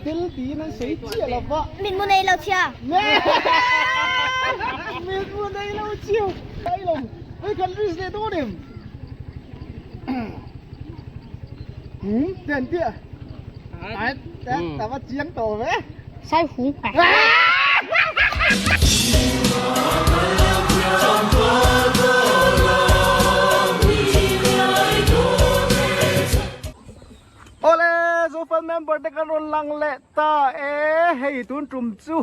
tel tiin an sawi chiah lo va. Mit mu nei lo chhia. Mit mu nei lo chhia. Ai lo. Hei kan risk leh dawn em? Hmm, ten tia. Ai, ta va chiang tawh ve. Sai hung. Awle Zofan member te kan rawn lang leh ta e, hei tun tum chu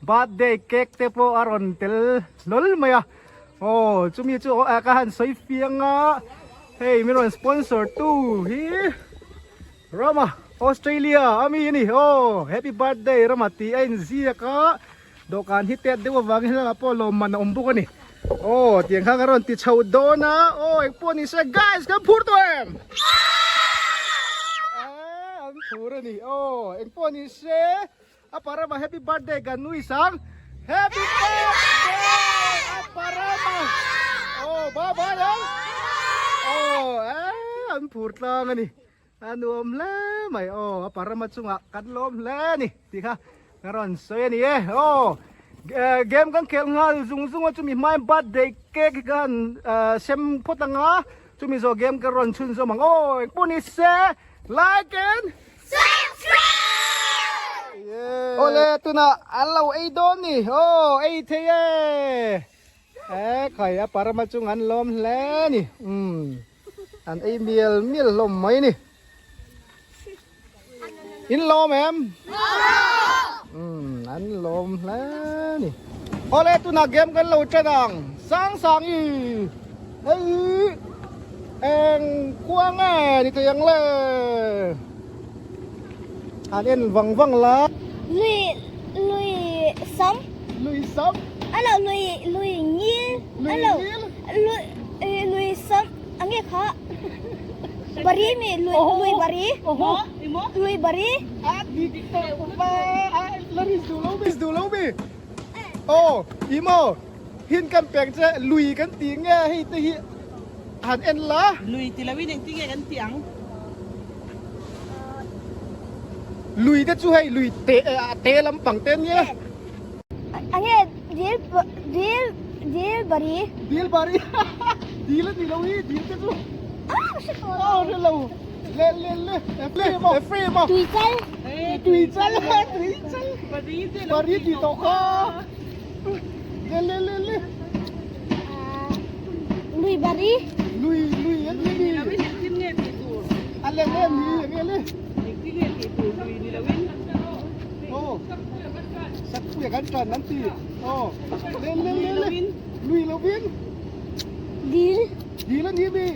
birthday cake te pawh a rawn tel hlawl mai a, aw chumi chu ka han sawi fiang a, hei min rawn sponsor tu hi Rama Australia a mi a ni, aw happy birthday Rama tih a inziak a, dawhkan hi tet deuh avangin helaiah pawh lawmman a awm bawk a ni. Aw tiang kha ka rawn ti chho dawn a aw engpawh ni se guys kan phur tawh em eh an phur a ni aw engpawh ni se a parama happy birthday kan nui sang happy birthday a parama aw bye bye ang aw eh an phur tlang a ni a nuam hle mai aw a parama chungah kan lawm hle a ni tih kha ka rawn sawi a ni e aw game kan khel nghal zung zung a chumi hmain birthday cake hi ka han sem phawt ang a chumi zawh game ka rawn chhun zawm ang aw engpawh ni se like and Subscribe! Awle tunah an lo ei dawn ni aw ei thei e e khai a parama chung an lawm hle a ni umm. An ei mial mial hlawm mai ni. In lawm em? Umm an lawm hle ni. Awle tunah game kan lo tan ang. Sang sang i hei eng khua nge ni thei ang le. An en vang vang la. Lui lui sam. Lui sam. Alo lui lui ngil. Alo lui lui sam ange kha. Bari mi lui lui bari. Lui bari. A dik tawh va a la ris duh lo mi duh lo mi. Aw imo hin kan pek che lui kan tih nge hei te hi han en la. Lui ti lo in engtin nge kan tih ang? Lui te chu hei lui te te lampang te ania. Ange dil dil dil bari. Dil bari dil a ni lo hi dil te chu. Ah hre lo le le le le frame a. Tui chal. Tui chal tui chal. Bari ti tawh kha. Le le le le. Lui bari. Lui lui an ni mi. A le le ni nge le. Aw sakpuia kan tan an ti aw le le le le lui lovin dil dil a ni mi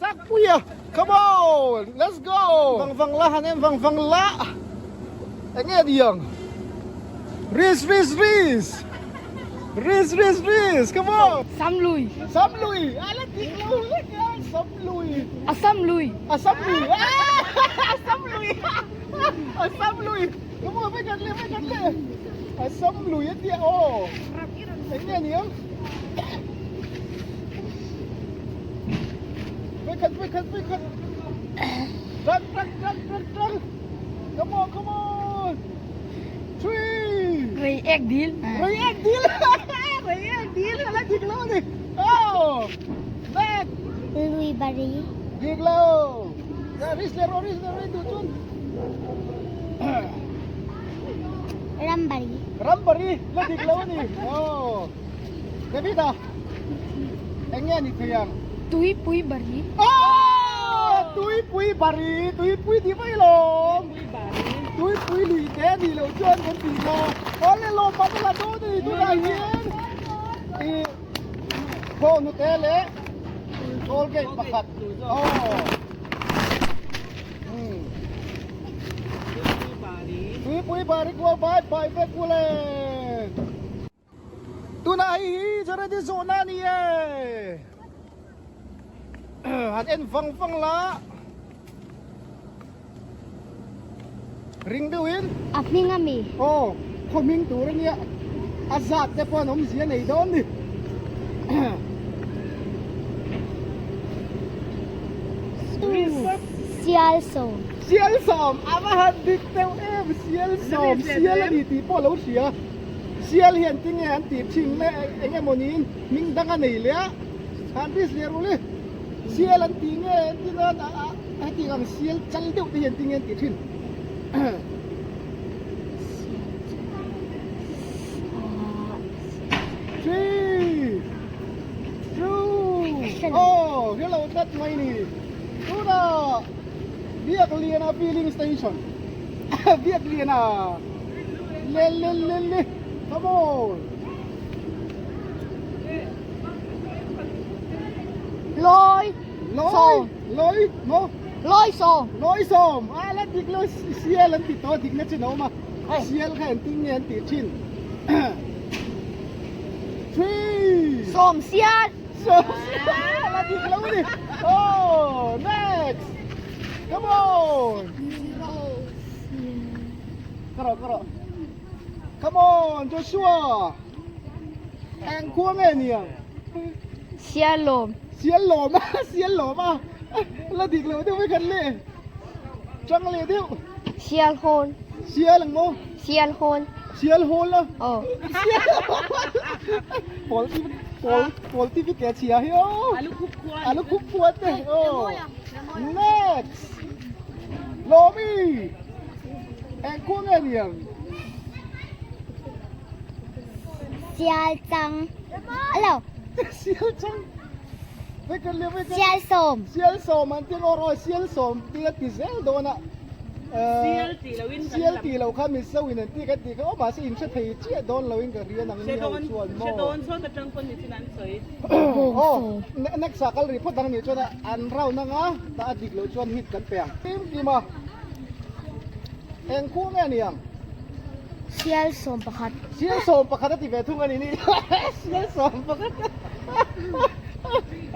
Sakpuia come on let's go vang vang la han em vang vang la eng nge ni ang risk risk risk risk risk risk come on Samlui Samlui a la dik lo hlek a Samlui a Samlui a Samlui a Samlui a Samlui come on vai kan le vai kan le a Samlui a tia aw eng nge ni ang Vekhat vekhat vekhat Tang tang tang tang tang Come on come on Three Rei ek dil Rei ek dil Rei ek dil Ala dik lo ni Oh Back Lui bari Dik lo Ya ris le ro ris le ro du chun Ram bari Ram bari La dik lo ni Oh David a Eng nge ni thei ang? Tuipui bari. Aww! Tuipui bari, tuipui ti mai lawm. Tuipui lui te ni lo chuan kan ti kha. Awle lawm man a la dawn a ni tunah hian. I khaw hnute leh toll gate pakhat. Aw. Tuipui bari kual bai bai vek ule. Tunah hei hi Jaredi zawhna a ni e. Han en vang vang la. Ring deuhin. A hming a mi. Aw, khaw hming tur a nia. A zat te pawh an awmzia nei dawn ni. Sial sawm. Sial sawm! A va han dik deuh em! Sial sawm, sial a ni tih pawh a lo hria. Sial hian tinge an tih thin le eng emaw niin hming dang a nei leh a, han risk leh ru le. Sial an tih nge an ti nan a hetiang ang sial chal deuh te hian tinge an tih thin. Three, two, oh, hello tlat mai ni. Tunah Biakliana filling station Biakliana le le le le come on Loi Loi Loi mo Loi sawm Loi sawm a la dik lo sial an ti tawh a dikna chin a awm a sial kha engtin nge an tih thin Three Sawm sial Sawm sial a dik lo a ni Oh next Come on Ka rawh ka rawh Come on Joshua Eng khua nge niang Sial lawm Sial lawm a sial lawm a la dik lo deuh vek an le Chang leh deuh Sial hawl Sial ang maw Sial hawl Sial hawl a Aw Sial hawl Pawl ti pawl pawl ti ke chhia hi aw Alu khup khua Alu khup khua te aw Next Lawmi Eng khua nge niang Sial chang Alo Sial chang Vek kan le vek Sial sawm Sial sawm an ti ngawr aw sial sawm ti a ti zel dawn a Sial tih lo in Sial tih lo kha mizo in an ti kan tih kha aw mahse in hre thei chiah dawn lo in ka rian ang ni ho chuan maw Hre dawn sawn atang pawn ni chin an sawi Aw next ah kal rih phawt ang nih chuan an round anga tah a dik loh chuan hit kan pe ang Kim kim a Eng khuh nge ni ang? Sial 11. Sial 11 a ti ve thung a ni ni. Sial 11.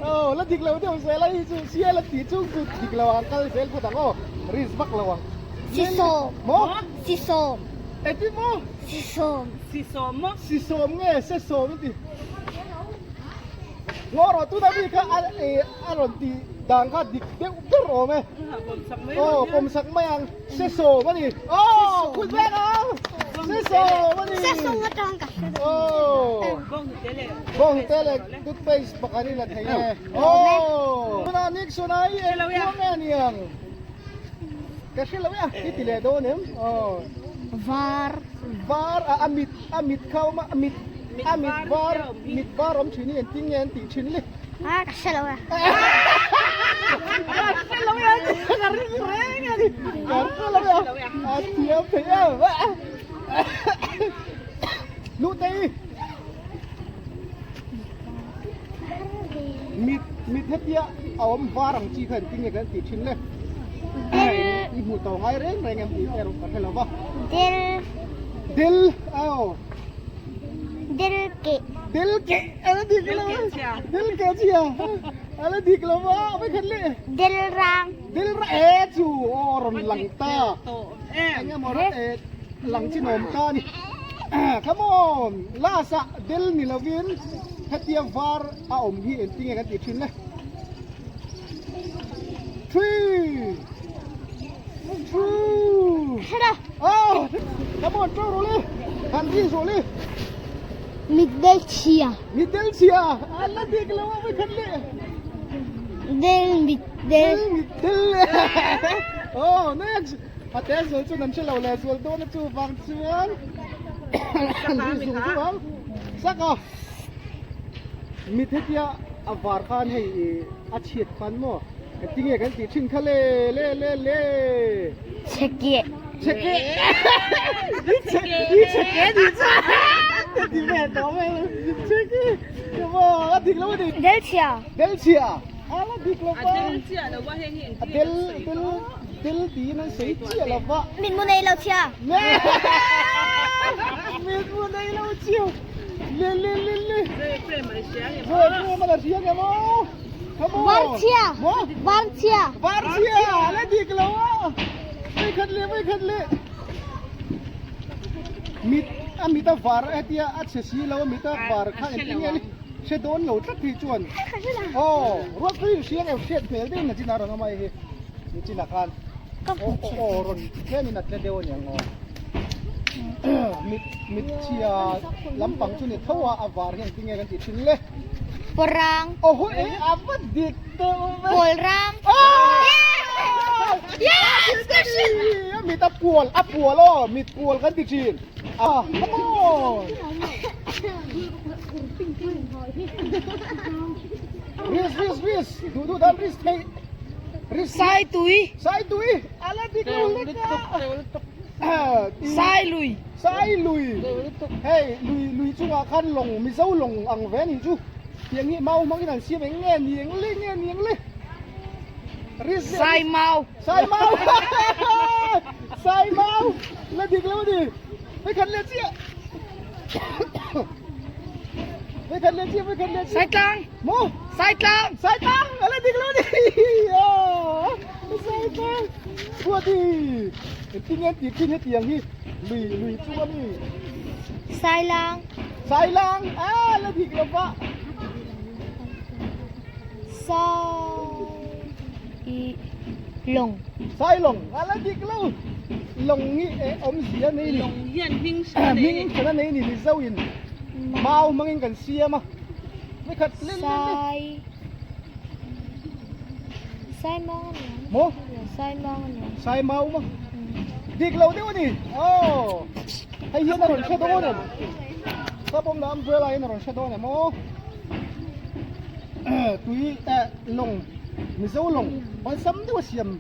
Oh, la dik lo deuh zel a hi chu sial a ti chung chu dik lo ang kal zel phawt ang aw. Risk vak lo ang. Si sawm. Maw? Si sawm. Engtin maw? Si sawm. Si sawm maw? Si sawm nge se sawm i ti. Ngaw rawh tuna mi kha a a rawn tih dan kha dik deuh ber awm e. Aw pawmsak mai ang se sawm a ni. Aw khut vek ang se sawm a ni. Se sawm atang ka hre dawn. Aw bawng te leh toothpaste pakhat in la thei e. Aw tuna Nixon a i eng kuang nge a ni ang ka hre lo e a i ti leh dawn em. Aw var var a a mit a mit kha a awm a a mit a mit var mit var awm thin hi engtin nge an tih thin le. A ka hre lo a. Ka hre lo a ka ring reng a ni. Ka hre lo a a thiam thei em. Nutei mit mit hetia a awm var ang chi kha engtin nge kan tih thin le. I hmuh tawh ngai reng reng em tih erawh ka hre lo va. Del. Del aw. Del ke. Del ke ala dik lo del ke chia ala dik lo va mai khat le Del rang. Del ra e chu aw rawn lang ta eng emaw rat e lang chi nawm ta ni come on last ah del ni lovin hetia var a awm hi engtin nge kan tih thin le three two Oh, come on, throw rawh le. Han ri zawh le. Mitdel chhia. Mitdel chhia. A la dik lo a vai khat le. Del mitdel. Del mitdel. Oh, next. A te zual chu nan hre lo le zual dawn a chu vang chuan. Han ri zung zung ang. Saka. Mit hetia a var khan hei a chhiat khan maw. Engtinge kan tih thin kha le le le le. Chheke. Chheke. I chhe i chheke ni chu. Ka ti ve tawh mai lo. Chheke. Ka maw a dik lo a ni. Del chhia. Del chhia. A la dik lo va. A del chiah lo va heng hi engtinge kan sawi tawh. A del del del tiin an sawi chiah lo va. Mit mu nei lo chhia. Mit mu nei lo chhia. Le le le le. Zai frame a la hria nge maw. Zai frame a la hria nge maw. Varchhia Varchhia Varchhia la dik lo a vei khat leh vei khat leh mit a mit a var hetia a chhe si lo a mit a var kha engtin nge hre dawn lo tlat hi chuan aw ruat pui in hriang em hriat hmel deuhin a chin a rawn awm a hei hi. Nichinah khan aw aw rawn tlemin a tle deuh a niang aw. Mit mit chhia lampang chu ni tho a, a var hian tinge kan tih thin le. Pawrang. Aw hu e a va dik deuh ve. Pawlrang. A mit a pual a pual aw mit pual kan ti thin. Ah come on. Risk risk risk duh duh dan risk theih. Risk. Sai tui. Sai tui a la dik lo lek a. Sai lui. Sai lui. Hei lui lui chungah khan lawng Mizo lawng ang ve anih chu. Tiang hi mau hmangin an siam eng nge ni eng le nge ni eng le. Risk leh. Sai mau. Sai mau. Sai mau. La dik lo ani. Hei khat leh chiah. Hei khat leh chiah, hei khat leh chiah. Sai tlang. Mo. Sai tlang. Sai tlang. Ala dik lo ani. Sai tlang. Buati. Engtin nge tih thin hetiang hi lui lui chu ani. Sai lang. Sai lang. Ah, la dik lo va. Sai lawng. Sai lawng. A la dik lo. Lawng hi eh awmzia a nei ni. Lawng hian hming hran a nei ni. Hming hran a nei ni Mizo in mau hmangin kan siam a. Nikhat lel lel lel. Sai Sai mau a niang. Maw? Sai mau a niang. Sai mau maw? Dik lo deuh a ni. Aw. Hei hian a rawn hre dawn em? Sap awmna umbrella hian a rawn hre dawn em aw? Tui eh lawng Mizo lawng awlsam deuh a siam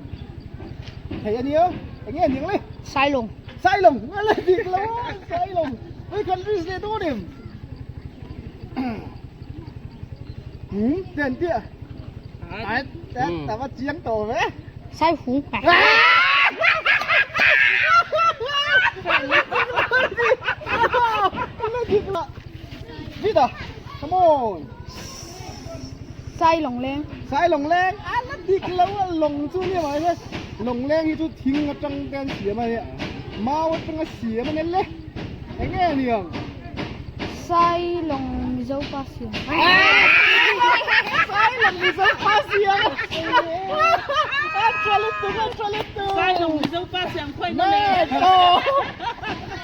thei a nia eng nge aniang le? Sailawng. Sailawng a la dik lo a Sailawng hei kan risk leh dawn em? Hum ten tia ai ta va chiang tawh ve. Saihung. Vida, come on. Sai lawng leng. Sai lawng leng. A la dik lo a lawng chu nia mai he. Lawng leng hi chu thing atang te an siam a nia. Mau atang a siam a nia le. Eng nge niang? Sai lawng Mizo pa siam. Sai lawng Mizo pa siam. A tha lutuk a tha lutuk. Sai lawng Mizo pa siam khawi na nei.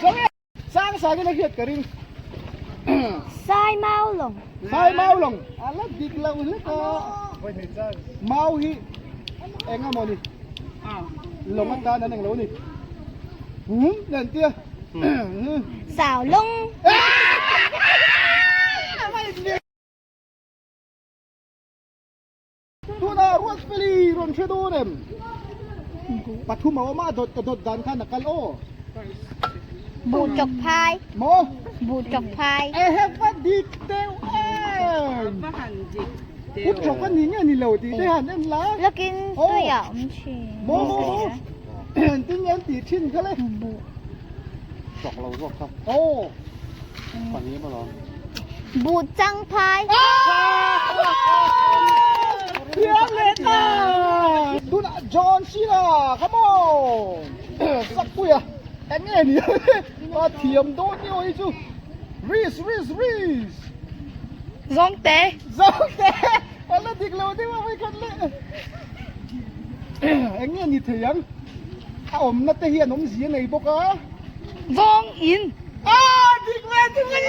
Chawngek. Sang sangin a hriat ka ring. Sai mau lawng. Sai mau lawng. A la dik lo hlek a. Mau hi eng emaw ni? Lawng atan an englo ni. Hum nen tia. Sao lawng. Tunah Ruatfeli rawn hre dawn em? Pathum a awm a, a dawt a dawt dan khan a kal aw. Buh chawk phai. Maw? Buh chawk phai. Ehe va dik deuh em? Va han dik deuh. Buh chawk a ni nge ni lo tih te han en la. Lakin tuiah awm thin. Maw maw maw. Engtin nge an tih thin kha le? Buh. Chawk lo zawk kha. Aw. Pahnih em alawm. Buh chang phai. Thiam leh ta. Tunah John Cena, come on. Sakpui a. Eng nge ni? A thiam dawn ni aw hi chu. Risk, risk, risk. Zawngte. Zawngte. A la dik lo deuh a vawikhat leh. Eng nge ni thei ang? A awmna te hian awmzia nei bawk a. Zawng in. Ah, dik ve dik ve.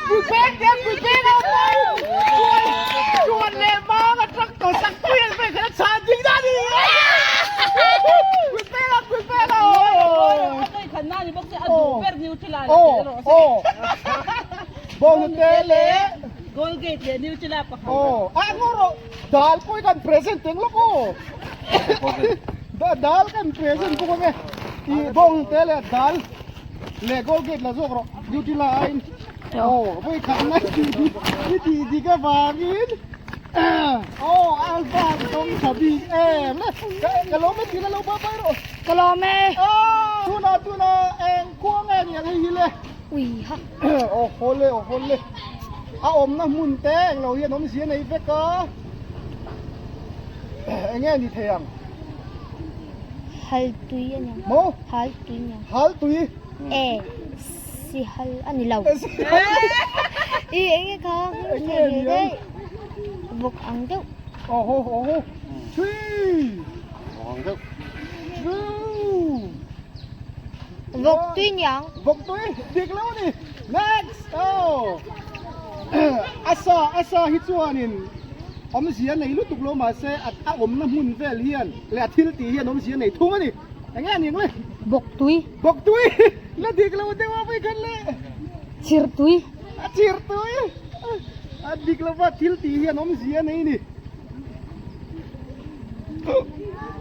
Pui peng te pui peng a mai. Chuan leh mang a truck to sak pui an pek khan chhan ding da ni. Pui peng a pui peng a. A pui khan na ni bawk se a duh ber Nutella la Oh, oh. Bawng te le. Colgate leh Nutella pakhat. Oh, a ngoro dal pawh hi kan present eng lawk aw. Dal kan present bawk ang e. I bawng te leh dal leh Colgate la zawk rawh Nutella aiin. Aw, vawi khat na i tih dik avangin aw Alpha tawng tha bik em le. Ka lawm e tih la lo bye bye rawh. Ka lawm e. Tunah tunah eng khua nge ni ang hei hi le. Ui ha. Aw haw le aw haw le. A awmna hmun te englo hian awmzia nei vek a. Eng nge ni thei ang? Hal tui a niang. Maw? Hal tui a niang. Hal tui? E, si hal a ni lo. I eng nge kha? Eng nge ni ang? Vawk ang deuh. Aw haw aw haw. Thui! Vawk ang deuh. Vawk tui niang. Vawk tui dik lo ni. Next. Oh. Asa asa hi chuanin awmzia nei lutuk lo mahse a awmna hmun vel hian leh a thil tih hian awmzia nei thung a ni. Enge a ning le? Vawk tui. Vawk tui la dik lo deuh a vawikhat le. Chirh tui. A chirh tui. A dik lova thil tih hian awmzia nei ni.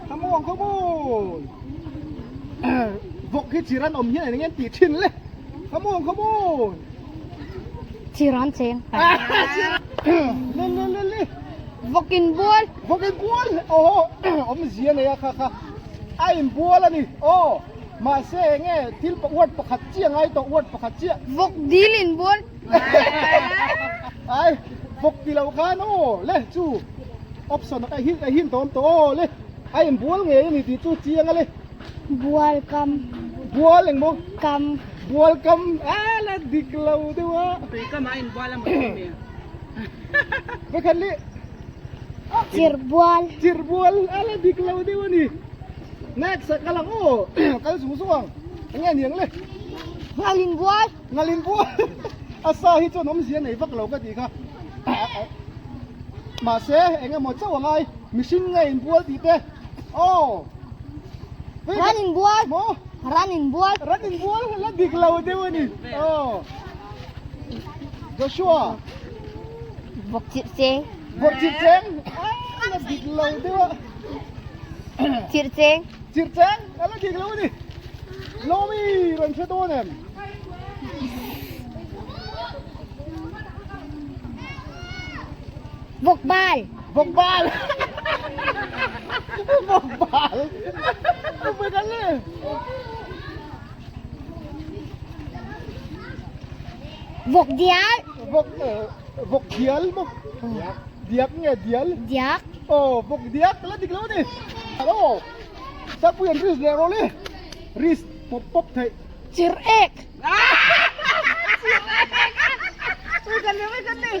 Come on, come on. Vawk hi chirh an awm hian eng nge an tih thin le. Come on, come on. Chirh an cheng. Le le le le. Vawk in bual. Vawk in bual. Aw awmzia nei a kha kha. A in bual a ni. Aw mahse eng nge thil word pakhat chiah ngai tawh word pakhat chiah. Vawk dil in bual. Ai vawk ti lo khan aw le chu option a hin a hin tawm tawh aw le a in bual ngei a ni tih chu chiang a le. Bual kam. Bual eng maw? Kam. Bual kam a la dik lo deuh a. Tui kam a in bual a maw mi. Vekhat le. Chirh bual. Chirh bual a la dik lo deuh a ni. Next ah kal ang aw kal zung zung ang. Enge a niang le? Ngalin bual. Ngalin bual. A sa hi chuan awmzia nei vak lo ka tih kha. Mahse enge maw chauh a ngai mihring nge in bual tih te. Aw. Ran in bual. Maw? Ran in bual. Ran in bual la dik lo deuh a ni. Aw. Joshua. Vawk chirh cheng. Vawk chirh cheng. Ah, la dik lo deuh a. Chirh cheng. Chirh cheng. A la dik lo a ni. Lomi rawn hre dawn em? Vawk bal. Vawk bal. Vawk bal. Vawk bal le. Vawk dial. Vawk vawk dial maw? Diak nge dial? Diak. Oh, vawk diak la dik lo ni. Hello. Sakpui an risk leh rawh le. Risk pawp pawp theih. Chirh ek. Chirh ek. Ui kan le, ui kan le.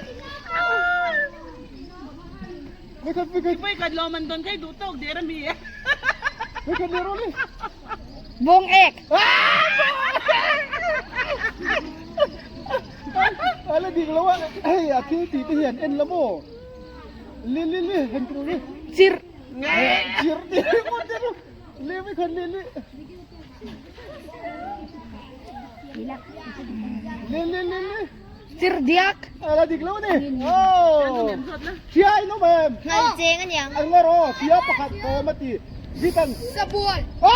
Ui kan, ui kan. Ui kan lo man don kai duh tawk der ami. Ui kan le rawh le. Bawng ek. Ala dik lo a hei a thil tih te hian en la maw li li li han tur li Chirh. Chirh ti ngawt te chu li mai khan li li li li li li Chirh diak. Ala dik lo ni. Oh. Thia in awm em? Ngal cheng a niang. An ngar aw, thia pakhat awm a ti. Zitan. Sabual. Oh!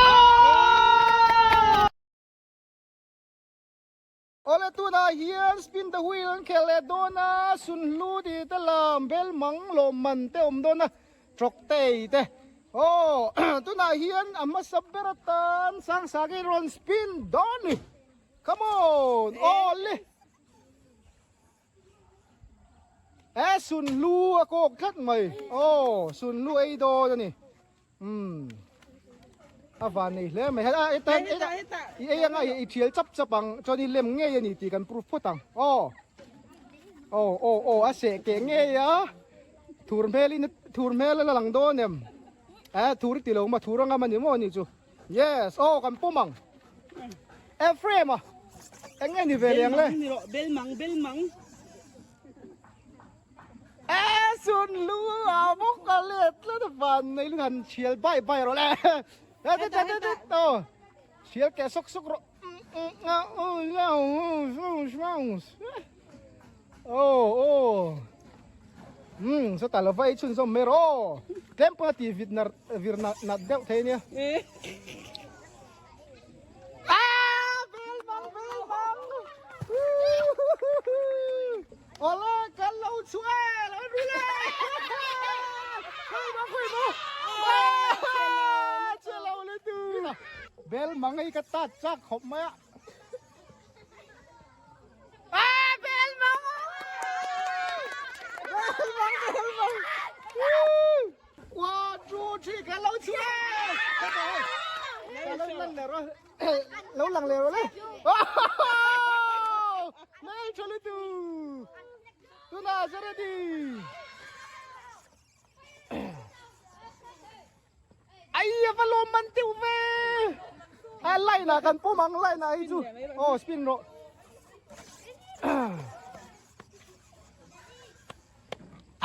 Awle tunah hian spin the wheel an khel leh dawn a, sunhlu tih te lam bel mang lawm man te awm dawn a, trawk te ei te. Aw tunah hian a hmasa ber atan Sangsangi rawn spin dawn ni. Come on! Awle! E sunhlu a kawk tlat mai aw sunhlu ei dawn a ni umm a van nei hle mai a heta heta i ei anga i thial chap chap ang chuan i lem ngei a ni tih kan proof phawt ang aw aw aw aw a seh keh ngei a thur hmel in thur hmel a la lang dawn em e thur i ti lo maw thur anga mani maw ni chu yes aw kan pawm ang. Ephraim a eng nge ni ve leng le bel mang bel mang e sun lu a bawk a let tlat van nei lu han thial bai bai rawh le e te te te to thial ke sawk sawk rawh oh oh um sawtah lo va ei chhunzawm mai rawh tlem pawh a ti vit nar vir nat deuh thei ania. Ola kan lo chu e lo ru le khoi ma khoi ma che lo le tu bel mang ei ka tat chak khop mai a a bel mang bel mang bel mang One, two, three, kan lo chhuah e! Lo lang leh rawh, lo lang leh rawh le. Mai tha le tu. Tuna za ready. Ai a va lawm man teuh ve. A line ah kan pawm ang line ah hi chu. Oh spin rawh.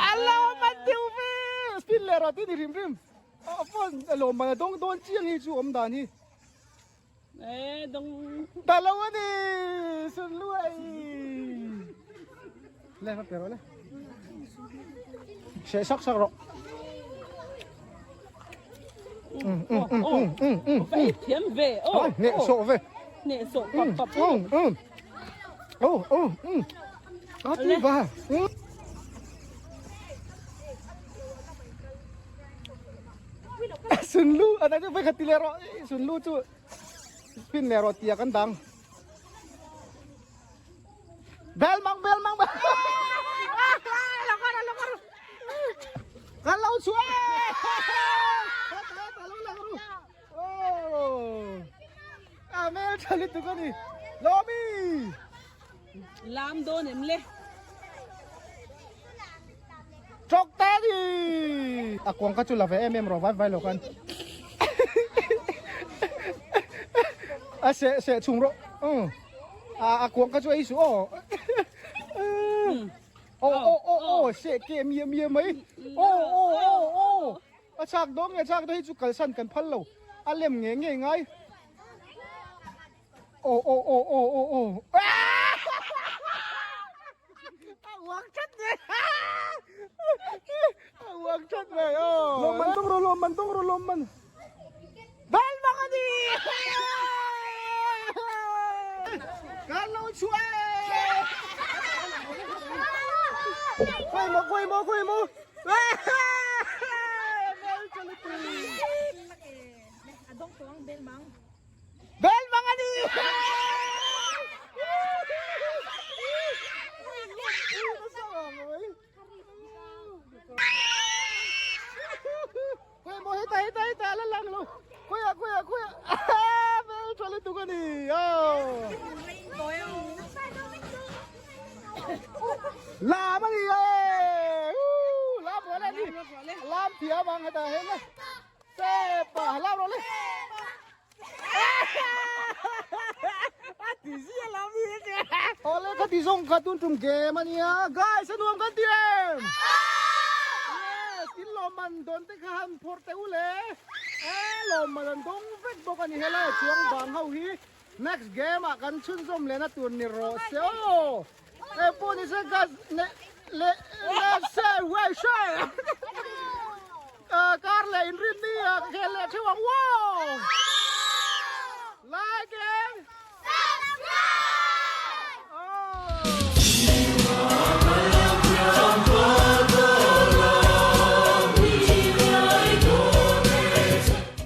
Alo man tiu ve. Spin leh rawh ti ni rim rim. A phone a lawm man a dawng dawn chiang hi chu awm dan hi. Eh dawng. Ta lo a ni. Sun luai. Le va pe rawh le. Seh sak sak rawh. Thiam ve. Oh, neh sawh ve. Neh sawh pap pap. Oh, oh, A ti va. Sunlu, a chu vai khat ti le rawh. Sunlu chu spin le rawh tia kan dang. Bel mang bel mang. Kan lo chu e. A mel tha lutuk a ni. Lawmi. Lam dawn em le. Chok ta ni. A kuang ka chu la ve em em ro vai vai lo kan. A se se chung ro. Ừ. A a kuang ka chu ei su o. O o o o se ke mia mia mai. O o o o. A chak dawn nge chak dawn hi chu kalsan kan phal lo. A lem nge nge ngai. O o o o o o. A uang that ve. A uang that ve. O. Lawm man dawng ro lawm man dawng ro lawm man. Bel mak a ni. Kan lo chhuah e. Khawi maw khawi maw khawi maw. Bel mang a ni. Khawi maw heta heta heta la lang lo. Khawi ah khawi ah khawi ah. Bel tha lutuk a ni. Lam a ni e. Lam rawh le ni. Lam thiam ang heta hen le. Sepa lam rawh le. Awle ka ti zawng kha tun tum game a nia. Guys a nuam kan ti em? Yes, in lawmman dawn te kha han phawrh teh u le. E lawmman an dawng vek bawk a ni helai chuang bang ho hi next game ah kan chhunzawm lehna tur ni rawh se aw. E pawh ni se gas ne le le se wei she. Kar leh inrin ni a khel leh theuh ang wow.